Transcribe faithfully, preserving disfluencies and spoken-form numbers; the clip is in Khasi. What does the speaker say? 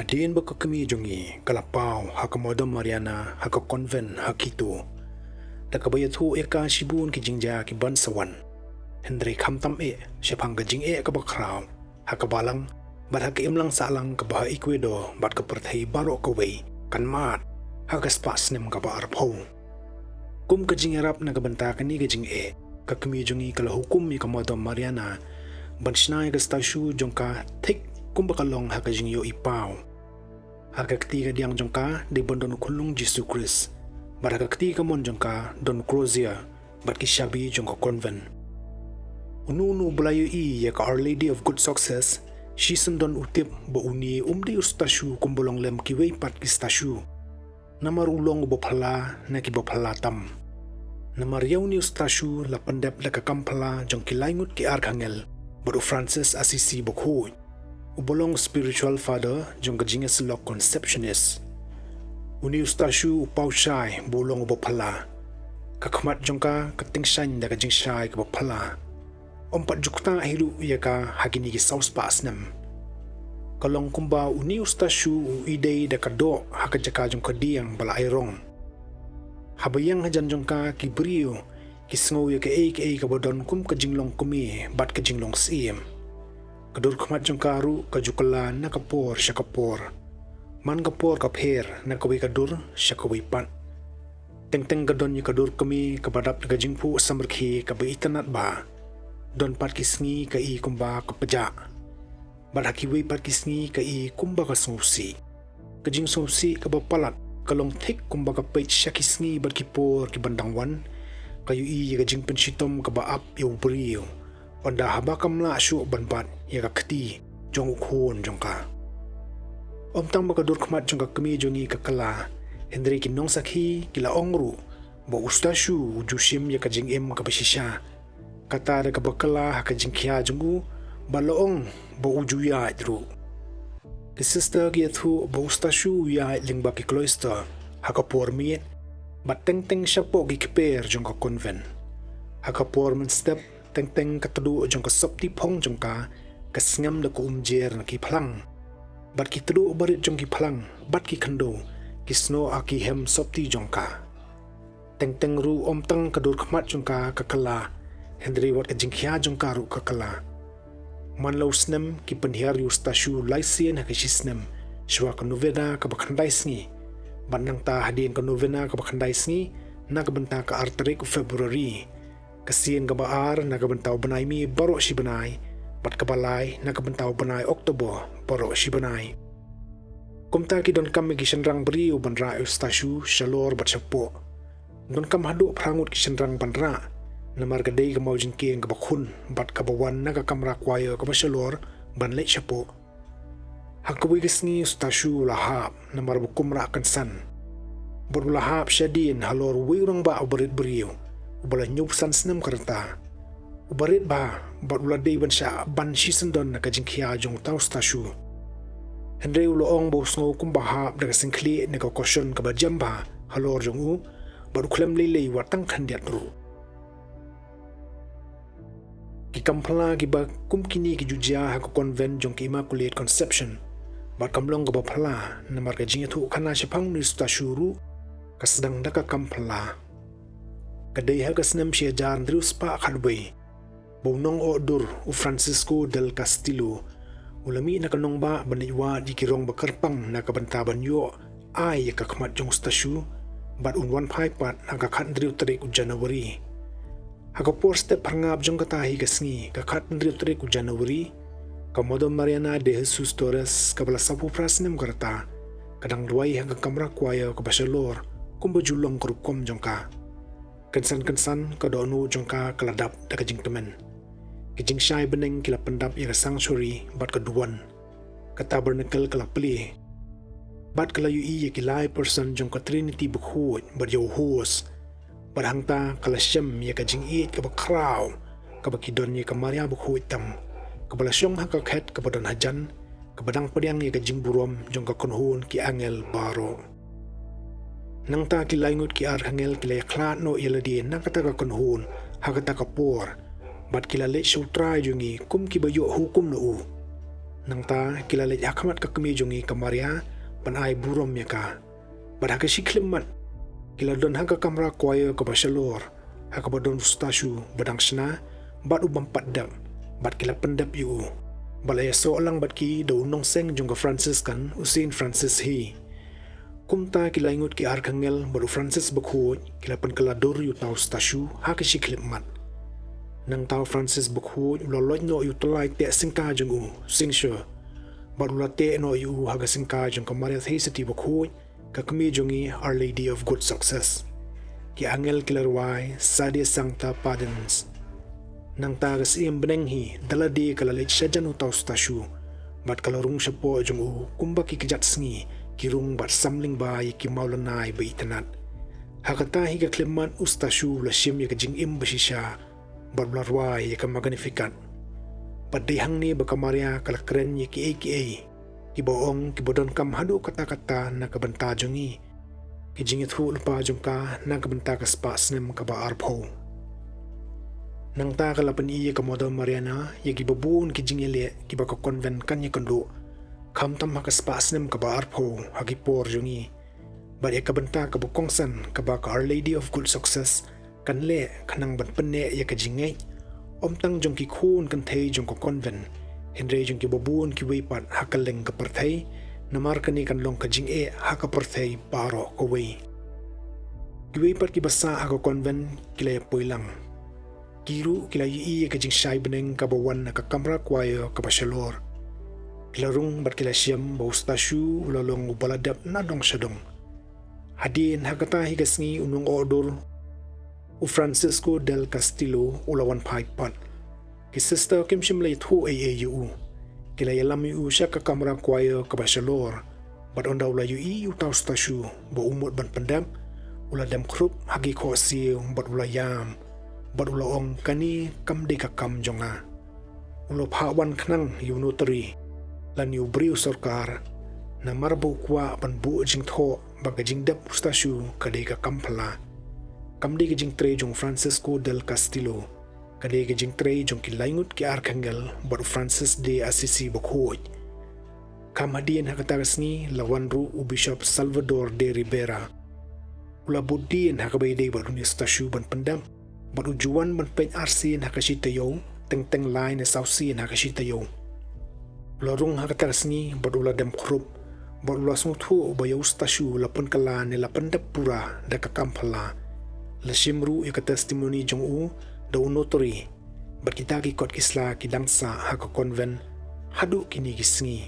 Hadien ba ka kmie jong ngi ka la paw ha ka Mother Mariana ha ka convent ha Quito, da kaba ïathuh ïa ka shibun ki jingjia ki ban sa wan. Hynrei khamtam eh shaphang ka jingeh kaba khraw ha ka balang bad ha ka imlang sahlang kaba ha Ecuador bad ka pyrthei baroh kawei kan mad ha ka spah snem kaba arphew. Kum ka jingïarap na ka bynta kane ka jingeh, ka kmie jong ngi ka la hukum ïa ka Mother Mariana ban shna ïa ka statue jong ka thik kumba ka long ha ka jingïohi paw. Ha ka kti kadiang jong ka dei ban don u khunlung Jisu Khrist, bad ha ka kti kamon jong ka don u crozier bad ki shabi jong ka convent. Uno uno uba la ïohi ïa ka Our Lady of Good Success shisien don u tip ba une um dei u statue kumba long lem kiwei pat ki statue. Namar u long uba phylla na kiba phylla tam. Namar ïa une u statue la pyndep da ka kam phylla jong ki lai ngut ki archangel bad u Francis Assisi bakhuid, uba long spiritual father jong ka jingïasyllok Conceptionist. Une u statue u paw shai ba u long uba phylla. Ka khmat jong ka ka tyngshaiñ da ka jingshai kaba phylla. Ym pat ju ktah hi ruh ïa ka ha kine ki saw spah snem. Ka long kumba une u statue u ïadei da ka doh ha ka jaka jong ka dieng ba la ai rong. Haba ïeng hajan jong ka ki briew ki sngew ïa kaei kaei kaba don kum ka jinglong kmie bad ka jinglong syiem. Ka dur khmat jong ka ruh ka ju kylla na ka por sha ka por. Man ka por ka pher na kawei ka dur sha kawei pat. Teng teng ka don ïa ka dur kmie kaba dap da ka jingphuh samrkhie kaba itynnad bha. Don pat ki sngi ka i kumba ka pjah, bad ha kiwei pat ki sngi ka i kumba ka sngewsih. Ka jingsngewsih kaba palat ka long thik kumba ka peit sha ki sngi bad ki por ki ban dang wan. Ka ïohi ïa ka jingpynshitom kaba ap ïa u briew, ynda haba kam lah shuh ban bat ïa ka kti jong u khun jong ka. Ym tang ba ka dur khmat jong ka kmie jong ngi ka kylla, hynrei ki nongsakhi ki la ong ruh ba u statue u ju shim ïa ka jingim kaba shisha, kata da kaba kylla ha ka jingkhia jong u, bad la ong ba u ju ïaid ruh. Ki sister ki ïathuh ba u statue u ïaid lyngba ki cloister ha ka por miet, bad teng teng shapoh ki kper jong ka convent. Ha ka por mynstep teng teng ka tduh jong ka sopti phong jong ka ka sngem da ka umjer na ki phlang, bad ki tduh barit jong ki phlang bad ki khyndew ki snoh ha ki hem sopti jong ka. Teng teng ruh ym tang ka dur khmat jong ka ka kylla, hynrei wat ka jingkhia jong ka ruh ka kylla. Man la u snem ki pynhiar ïa u statue lai sien ha ka shisnem shuwa ka novena kaba khyndai sngi, bad nangta hadien ka novena kaba khyndai sngi na ka bynta ka ar tarik u February, ka sien kaba ar na ka bynta u bnai May baroh shi bnai, bad kaba lai na ka bynta u bnai October baroh shi bnai. Kumta ki donkam ïa ki shynrang briew ban rah ïa u statue shalor bad shapoh. Donkam haduh phra ngut ki shynrang ban rah, namar ka dei ka mawjingkieng kaba khun bad kaba wan na ka kamra choir kaba shalor ban leit shapoh. Ha kawei ka sngi u statue u la hap namar ba kum rah kynsan, bad u la hap shadien halor uwei u rangbah uba rit briew, uba la hynñiewphew san snem ka rta, uba rit bha, bad u la dei ban shah ban shisien don na ka jingkhia jong uta u statue. Hynrei u la ong ba u sngew kumba hap da ka syngkhlieh ne ka koshon kaba jem bha halor jong u, bad u khlem lei lei wat tang khyndiat ruh. Ki kam phylla kiba kum kine ki ju jia ha ka convent jong ka Immaculate Conception, bad kam long kaba phylla namar ka jingïathuhkhana shaphang une u statue ruh ka sdang da ka kam phylla. Ka dei ha ka snem shi hajar hynriew spah khatwei ba u nongoh dur u Francisco del Castillo u la mih na ka nongbah ban leit wad ïa ki rong ba kyrpang na ka bynta ban ïoh ai ïa ka khmat jong u statue, bad un wan phai pat ha ka khathynriew tarik u January. Ha ka por step phyrngab jong kata hi ka sngi, ka khathynriew tarik u January, ka Mother Mariana de Jesus Torres kaba la sawphew phra snem ka rta ka dang duwai ha ka kamra choir kaba shalor kumba ju long ka rukom jong ka. Kynsan kynsan ka dohnud jong ka ka la dap da ka jingkmen. Ki jingshai bneng ki la pyndap ïa ka sanctuary bad ka duwan. Ka tabernacle ka la plie, bad ka la ïohi ïa ki lai person jong ka Trinity bakhuid bad ïa u host. Bad hangta ka la shem ïa ka jingïeit kaba khraw kaba ki don ïa ka Maria bakhuid tam, kaba la shong ha ka khet kaba don hajan, kaba dang pdiang ïa ka jingburom jong ka kynhun ki angel baroh. Nangta ki lai ngut ki archangel ki la ïakhlad noh ïa lade na kata ka kynhun ha kata ka por, bad ki la leit sha U Trai jong ngi kum kiba ïoh hukum na u. Nangta ki la leit ha khmat ka kmie jong ngi ka Maria ban ai burom ïa ka. Bad ha ka shi khyllipmat ki la don ha ka kamra choir kaba shalor, ha kaba don u statue ba dang shna bad u bym pat dep, bad ki la pyndep ïa u. Ba la ïasoh lang bad ki da u nongseng jong ka Franciscan, u Saint Francis hi. Kumta ki laingut ki archangel bad u Francis bakhuid ki la pynkylla dur ïa uta u statue ha ka shi khyllipmat. Nangta u Francis bakhuid u la loit noh ïa u tyllai teh syngkai jong u, cincture, bad u la teh noh ïa u ha ka syngkai jong ka Maria Theisotti bakhuid, ka kmie jong ngi, Our Lady of Good Success. Ki angel ki la rwai Salve Sancta Parens. Nangta ka Syiem bneng hi da lade ka la leit shajan uta u statue, bad ka la rung shapoh jong u kumba ki kjat sngi ki rung bad samling ba ïa ki mawlynnai ba itynnad. Ha kata hi ka khyllipmat u statue u la shim ïa ka jingim ba shisha, bad u la rwai ïa ka Magnificat. Bad dei hangne ba ka Maria ka la kren ïa kiei kiei kiba ong kiba donkam haduh katta katta na ka bynta jong ngi, ki jingïathuhlypa jong ka na ka bynta ka spah snem kaba arphew. Nangta ka la pyni ïa ka Mother Mariana ïa kiba bun ki jingïaleh kiba ka convent kan ïakynduh, khamtam ha ka spah snem kaba arphew ha ki por jong ngi. Bad ïa ka bynta kaba kongsan kaba ka Our Lady of Good Success kan leh khnang ban pynneh ïa ka jingngeit, ym tang jong ki khun kynthei jong ka convent, hynrei jong kiba bun kiwei pat ha kylleng ka pyrthei, namar kane kan long ka jingeh ha ka pyrthei baroh kawei. Kiwei pat kiba sah ha ka convent ki la ïapoi lang. Ki ruh ki la ïohi ïa ka jingshai bneng kaba wan na ka kamra choir kaba shalor. Ki la rung bad ki la shem ba u statue u la long uba la dep na dong sha dong. Hadien ha kata hi ka sngi u nongoh dur, u Francisco del Castillo, u la wan phai pat. Ki sister kim shym la ïathuh ei ei ïa u. Ki la ïalam ïa u sha ka kamra choir kaba shalor. Bad ynda u la ïohi ïa uta u statue ba u mut ban pyndep, u la dem khrup ha ki khohsiew bad u la ïam, bad u la ong, kane kam dei ka kam jong nga. U la phah wan khnang ïa u notary lane u briew sorkar, namar ba u kwah ban buh jingthoh ba ka jingdep u statue ka dei ka kam phylla. Kam dei ka jingtrei jong Francisco del Castillo, ka dei ka jingtrei jong ki laingut ki archangel bad u Francis de Assisi bakhuid. Kham hadien ha kata ka sngi la wan ruh u Bishop Salvador de Ribera. U la bud dien ha kaba ïadei bad une u statue ban pyndep, bad u ju wan ban peit arsien ha ka shi taïew, teng teng lai ne saw sien ha ka shi taïew. U la rung ha kata ka sngi bad u la dem khrup, bad u la sngewthuh ba ïa u statue la pynkylla ne la pyndep pura da ka kam phylla. La shim ruh ïa ka testimony jong u da u notary, bad kita ki kot ki sla ki dang sah ha ka convent haduh kine ki sngi.